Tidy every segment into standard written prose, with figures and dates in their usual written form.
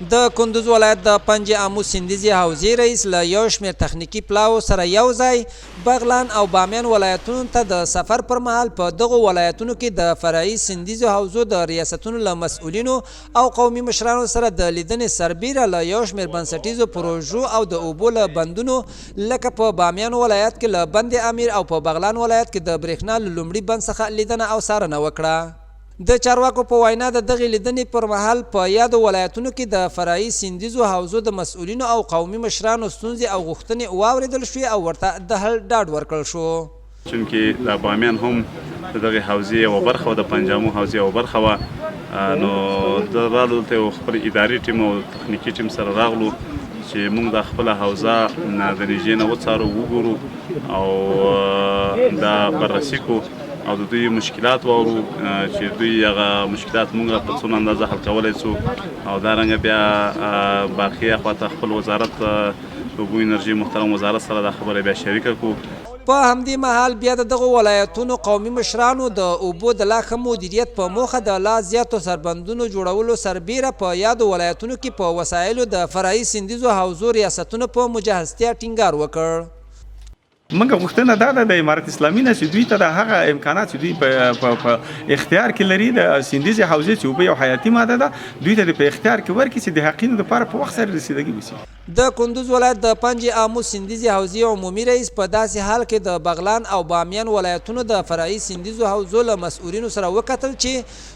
د کندوز ولایت د پنج آمو سیندیزې حوزې رئیس له یو شمېر تخنیکي پلاوو سره یو ځای بغلان او بامیان ولایتونو ته د سفر پر مهال په دغو ولایتونو کې د فرعي سیندیزو حوزو د ریاستونو له مسؤلینو او قومي مشرانو سره د لیدنې سربیره له یو شمېر بنسټیزو پروژو او د اوبو له بندونو لکه په بامیان ولایت کې له بند امیر او په بغلان ولایت کې د برېښنا له لومړي بند څخه لیدنه او څارنه وکړه. د چارواکو په وینا د دغې لیدنې پر مهال په یادو ولایتونو کې د فرعي سیندیزو حوزو د مسؤلینو او قومي مشرانو ستونزې او غوښتنې واورېدل شوې او ورته د حل ډاډ ورکړل شو. چونکې دا بامیان هم د دغې حوزې یوه برخه وه، د پنجامو حوزې یوه برخه وه، نو د رالو دلته یو خپل اداري ټیم او تخنیکي ټیم سره راغلو چې موږ دا خپله حوزه د نږدې نه وڅارو، وګورو او دا بررسي کړو او د دوی مشکلات واورو چې دوی هغه مشکلات موږ په څونه اندازه حل کولای شو او دا رنګه بیا باقي اخوا ته خپل وزارت د اوبو انرژي محترم وزارت سره دا خبره بیا شریکه کړو. په همدې مهال بیا د دغو ولایتونو قومي مشرانو د اوبو د لا ښه مدیریت په موخه د لا زیاتو سربندونو جوړولو سربېره په یادو ولایتونو کې په وسایلو د فرعي سیندیزو حوزو ریاستونو په مجهزتیا ټینګار وکړ. موږ غوښتنه دا ده د امارت اسلامي نه چې دوی ته د هغه امکانات چې دوی په اختیار کې لري، د سیندیزې حوزې چې اوبه یو حیاتي ماده ده، دوی ته په اختیار کې ورکړي چې د حقینو لپاره په وخت سره رسیدګي وشي. د کندوز ولایت د پنج آمو سیندیزې حوزې عمومي رئیس په داسې حال کې د بغلان او بامیان ولایتونو د فرعي سیندیزو حوزو له مسؤلینو سره وکتل چې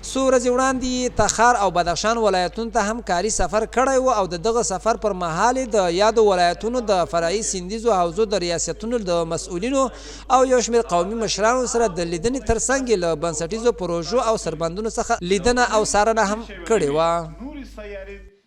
څو ورځې وړاندې یې تخار او بدخشان ولایتونو ته هم کاري سفر کړی و او د دغه سفر پر مهال یې د یادو ولایتونو د فرعي سیندیزو حوزو د ریاستونو د مسؤلینو او یو شمېر قومي مشرانو سره د لیدنې ترڅنګ یې له بنسټیزو پروژو او سربندونو څخه لیدنه او څارنه هم کړې وه.